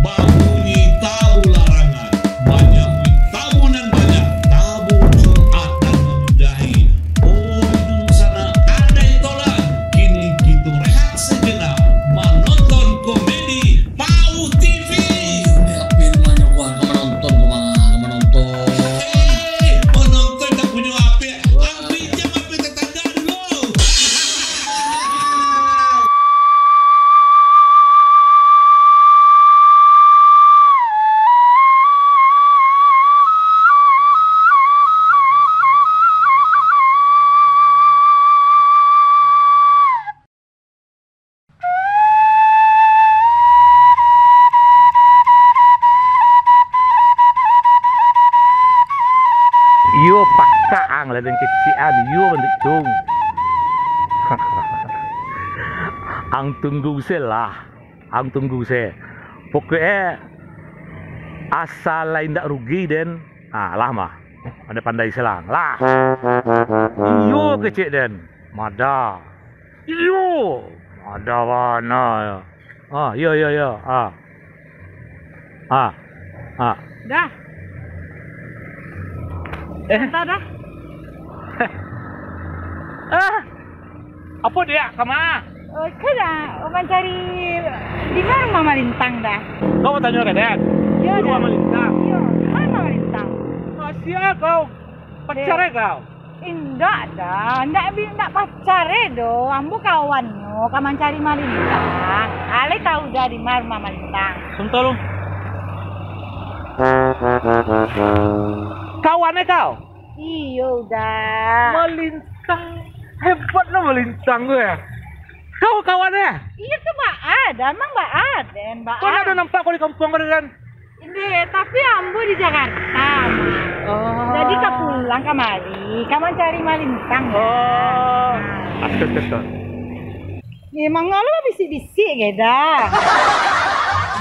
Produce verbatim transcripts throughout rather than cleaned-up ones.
Babunyi tabu larangan, manyambik tabu nan banyak, tabu Jumaik nan mamudahi. Oi dunsanak, adai tolan, kini kito rehat sajenak manonton komedi Pau T V. Tapi banyak urang ka manonton, ka ma-, ka manonton. Eh, manonton tak punyo apek, ambiak jam apek tatanda dulu. Iyo pakak ang lah den kecek an, iyo bantuak tu. Ang tunggu se lah, ang tunggu se. Pokok e asa lai indak rugi den, ah, lah mah. Pandai-pandai se lah, lah. Iyo kecek den, mada. Iyo, mada bana. Ah, iyo, iyo, iyo. Ah. Ah. Ah. Dah. Eh. Entah dah. Ah. Apo, Diak? Kama? Oh, ka dah mancari di ma rumah Malintang dah. Kau batanyo ka den? Iyo, di rumah Malintang. Iyo, di ma rumah Malintang? Ah, sia kau. Pacar e kau? Indak dah, indak bi-, indak pacar e doh. Ambo kawannyo ka mancari Malintang. Alai tahu dah di ma rumah Malintang. Sabanta lu. Kawan e kau? Iyo dah. Malintang. Hebat lah Malintang tu e. Kau kawan e? Iyo tu baa dah, emang baa den, baa. Kau ndak ado nampak kau di kampuang kau den? Indak, tapi ambo di Jakarta, Mak. Oh. Jadi ka pulang kamari, ka mancari Malintang, dah. Oh. Nah. Astaga. Emang lo babisik-bisik ge dah.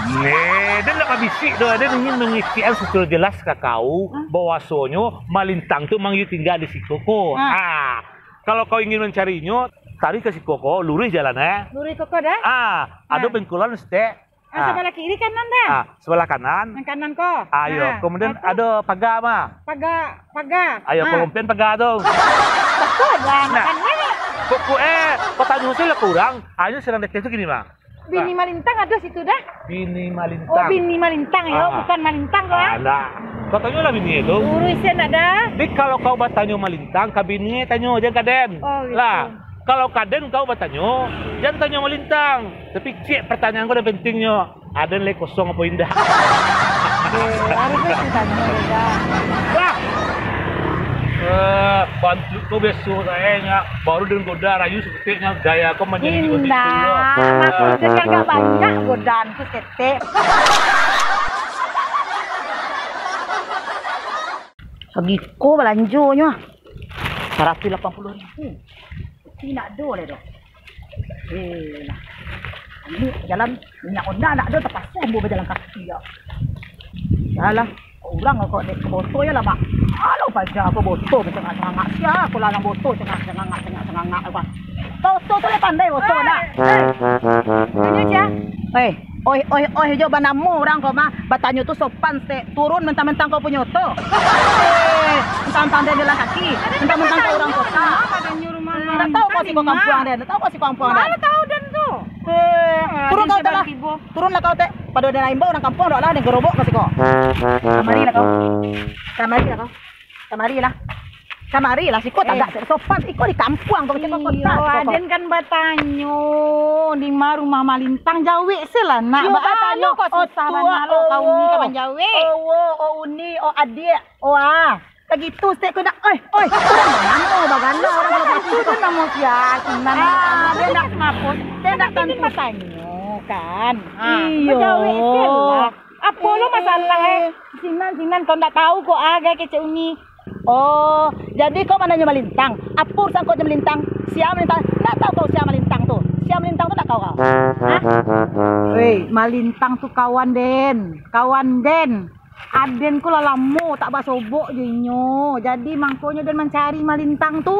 Neh, den ndak babisik doh, den ingin mangecekan secara jelas ka kau bahwasonyo Malintang tu memang iyo tingga di siko ko. Ah. Ah, kalau kau ingin mancarinyo, tarik ka siko ko, luruih jalan e. Luruih ko ko dah? Ah, ado bengkolan saketek. Ah, sabalah kiri kanan dah. Ah, sabalah kanan. Nan kanan ko. Ah, iyo. Ah, kemudian ado paga mah. Paga, paga. Ayo, ah, kolompian paga tu. Betul dah, nah, kanan. Pokok e, patanyo se lah ka urang, ayo sadang deteh tu kini mah. Bini Malintang ado situ dah. Bini Malintang. Oh, bini Malintang yo, ah, bukan Malintang ko, ah. Alah. Kau tanyo lah bini e tu. Uruih se nak dah. Jadi kalau kau batanyo Malintang, ka bini e tanyo, jan ka den. Oh, gitu. Lah, kalau ka den kau batanyo, jan tanyo Malintang. Tapi ciek pertanyaan kau nan pentingnyo, aden lai kosong apo indak? Eh, harusnyo itu tanyo dah. Lah. Eh, bantuak kau biaso sae nyo, baru den goda rayu saketek nyo, gaya kau manjadi. Indak, maksudnyo kan agak banyak godaan tu saketek. Sagiko balanjonyo, saratuih lapan puluah ribu. Tapi indak ado lai doh. Eh, nah. Ini jalan minyak Honda indak ado, tapaso ambo bajalan kaki yo. Yalah, urang kok dek boto yo lah, Mak. Alo paja ko boto, cangak-cangak. Sia ko lah nan boto, cangak-cangak, cangak-cangak apa. Boto tu lah pandai boto nak. Eh, eh. Tanyo sia? Eh, oi, oi, oi, jo banamo urang ko mah. Batanyo tu sopan, Stek. Turun mentang-mentang kau punyo oto. Eh, mentang-mentang den jalan kaki, mentang-mentang kau urang kota. Ndak tahu kau siko kampuang den, ndak tahu kau siko kampuang den. Mana tahu den tu? Eh, turun kau tu lah. Turunlah kau, Tek. Pado den imbau urang kampuang, dok lah den gorobok kau siko. Kamarilah kau. Kamarilah kau. Kamarilah. Kamarilah, siko tagak, sopan, siko di kampuang kau, macam kau kota, siko kau. Iyo, aden kan batanyo, di ma rumah Malintang, jawek se lah nak. Yo, batanyo, kok susah bana lo kau ni ka manjawek. Oh, oh, uni, oh, adiak, oh, ah. Bagitu, Stek, kau nak, oi, oi, urang namo bagana, urang kalau bagitu. Itu namo sia, Sinan. Ah, dia nak, dia nak tantu. Batanyo kan. Ah, iyo. Jawek se lah. Apo lo masalah e? Sinan, Sinan, kau ndak tahu kok, ah, gai kecek uni. Oh, jadi kau mananyo Malintang? Apo urusan kau jo Malintang? Sia Malintang? Ndak tahu kau sia Malintang tu? Sia Malintang tu ndak tahu kau? Hah? Wei, Malintang tu kawan den. Kawan den. Aden ko lah lamo tak basobok jo inyo. Jadi mangkonyo den mancari Malintang tu.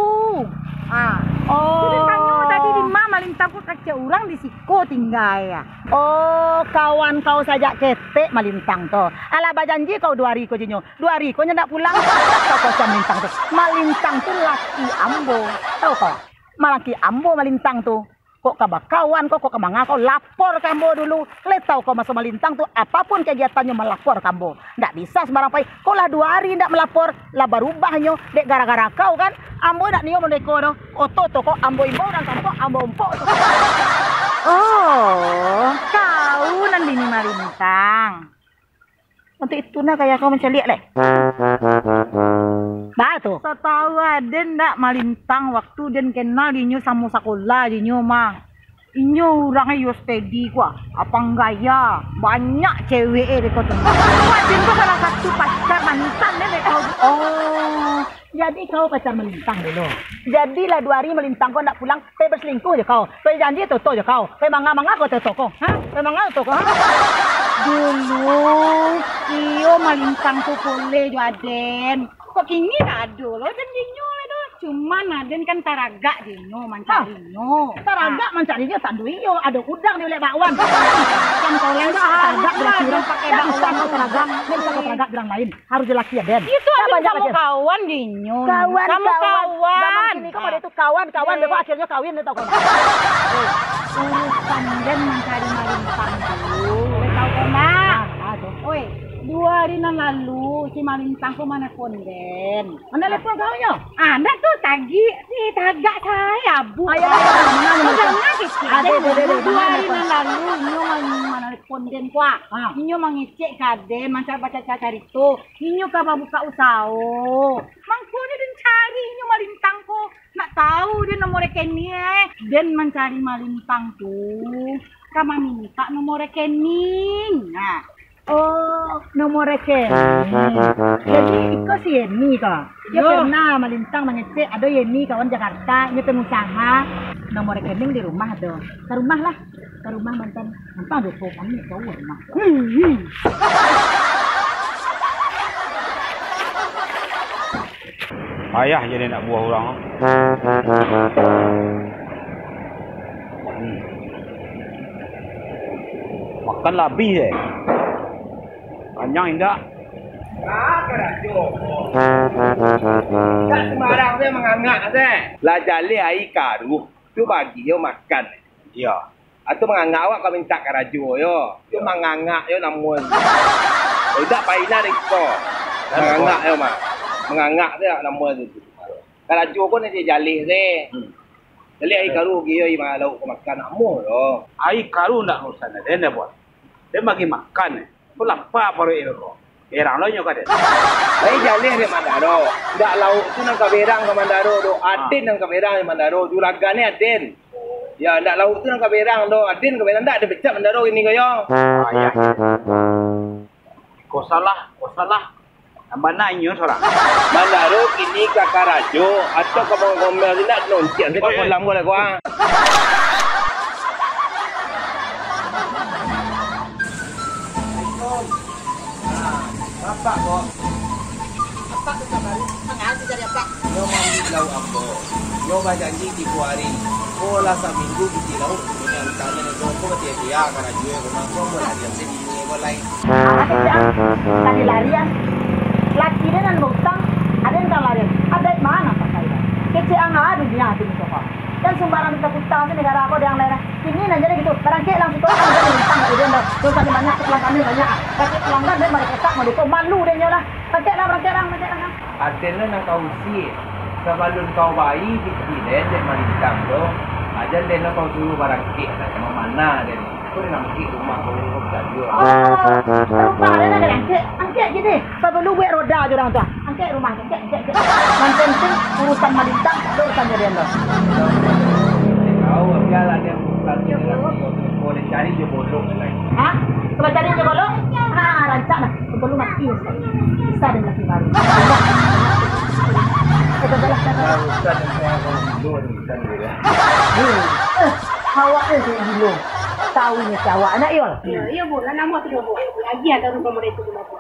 Ah. Oh. Sudah tanyo tadi di ma malintang ko, kecek urang di siko tingga, ya. Oh, kawan kau sajak ketek malintang tu. Alah bajanji kau duo ari ko jinyo. Duo ari ko nyo ndak pulang. Kau kau malintang tu. Malintang tu laki ambo. Tahu kau? Laki ambo malintang tu. Kok ka bakawan kau, kok ka manga kau, lapor ka ambo dulu. Lai tahu kau maso malintang tu, apapun kegiatannyo malapor ka ambo. Ndak bisa sembarang pai. Kok lah duo ari ndak malapor, lah barubah nyo. Dek gara-gara kau kan, ambo ndak nio mandeko doh. Oto-oto kok ambo imbau, urang kampuang ambo ompok tu. Oh, kau nan bini malintang. Untuak itu nah gaya kau mancaliak lai. Baa tu? Satahu aden ndak malintang waktu den kenal dinyo samo sakolah dinyo mah. Inyo urang iyo steady kuah, apang gaya, banyak cewek eh deko tu. Aden tu salah satu pacar mantan den dek kau. Oh, jadi kau pacar malintang dulu. Jadi lah duo ari malintang kau ndak pulang, pai baselingkuh jo kau. Pai janji toto jo kau. Pai manga-manga kau toto ko. Ha? Pai manga toto ko. Ha? Dulu, iyo malintang tu pulih jo aden. Kok kini ndak ado lo janjinyo lah tu. Cuman aden kan taragak dinyo mancarinyo. Taragak mancarinyo tando iyo. Ado udang di ulek bakwan. Kan kau lain taragak berarti urang. Ndak bisa kau taragak. Ndak bisa kau taragak urang lain. Harus jalaki aden. Itu aden samo kawan dinyo. Kawan, samo kawan. Zaman kini kan ado tu kawan, kawan, beko akhirnyo kawin, tau kan? Eh, urusan den mancari malintang tu, den tau kan? Ah, ah, tu. Oi, duo ari nan lalu, si malintang tu manelpon den. Manelpon kau nyo? Ah, ndak tu tagi, eh, tagak sae abu. Ayo, ayo, ayo, manga, manga, manga. Kau danga kecek den, duo ari nan lalu, inyo man-, manelpon den, kuah. Ah. Inyo mangecek ka den, mancari, bacari-cari tu. Inyo ka babuka usaho. Mangkonyo den cari inyo malintang ko. Nak tahu den nomor rekening, eh. Den mancari malintang tu, ka mamintak nomor rekening. Nah. Oh, nomor rekening. Jadi, iko si Yeni ko. Iyo. Pernah malintang mangecek, ado Yeni kawan Jakarta, inyo pengusaha. Nomor rekening di rumah ado. Ka rumah lah. Ka rumah mantan. Mantan doso kami, jauah rumah. Hmm, hmm. Payah jadi anak buah urang. Hmm. Makan lah abih, eh. Kanyang indak? Indak sembarang se mangangak se. Lah jaleh aia karuah, tu bagi yo makan. Iyo. Atau mangangak awak ka mintak karajo yo. Tu mangangak yo namo tu. Indak pailah dek ko. Mangangak yo mah. Mangangak se namo tu. Karajo ko nan jaleh se. Hmm. Jaleh aia karuah gi yo, aia lauak ko makan namo lo. Aia karuah ndak urusan den, den buek. Den bagi makan. Ko lapa paruik ko. Berang lo nyo ka den. Lai jaleh dek Mandaro. Ndak lauak tu nan ka berang ka Mandaro doh. Aden nan ka berang dek Mandaro. Juragan ni aden. Yo, ndak lauak tu nan ka berang doh. Aden ka berang, ndak den pecat Mandaro kini ko yo. Ah, iyo. Ko salah, ko salah. Nan bana inyo sorang. Mandaro kini ka karajo atau ka mangomel tu ndak noncian se ka kolam ko lah ko ah. Assalamualaikum. Ah, bapak ko. Apak tu kabari, mangasi dari apak. Nyo maambiak lauak ambo. Nyo bajanji tigo ari. Ko lah saminggu pitih lauak. Inyo di tangan itu ko batia-tia karajo ko mah ko ambo larian se di dunia ko lai. Apak kecek ang, tadi larian. Laki den nan bautang, aden ka larian. Adaik ma nan pakai. Kecek ang ah dunia hati musuah ko. Jan sumbarang mintak utang se negara ko dek ang lai lah. Kini nan jadi gitu, barangkek lah siko, ang jan utang dari den doh. Dosa den banyak, pelanggan den banyak. Tapi pelanggan den baru ketak modeko, malu den nyo lah. Barangkek lah, barangkek lah, barangkek lah. Aden lah nan ka usie. Sabalun kau bai pitih den dek malintang tu, aja den lah kau suruah barangkek lah, ka mana den. Ko den angkek rumah kau ko tadi. Oh, rumah den lah den angkek. Angkek gini, sabalun buek roda jo urang tu. Angkek rumah, angkek, angkek, angkek. Nan penting urusan malintang, ado urusan jo den tu. Kau biarlah den urusan jo den. Kau den cari jo bolok lai. Hah? Kau cari jo bolok? Ha, rancak lah. Sebelum mati, bisa den laki baru. Kau jalan, jalan. Kau urusan jo kau dulu, urusan jo den. Eh, awak ni cewek gilo. Tahu ni si awak anak Yul. Iyo, iyo, Bu. Lah namo tu, Bu. Lagi ada rumah mereka tu, Bu.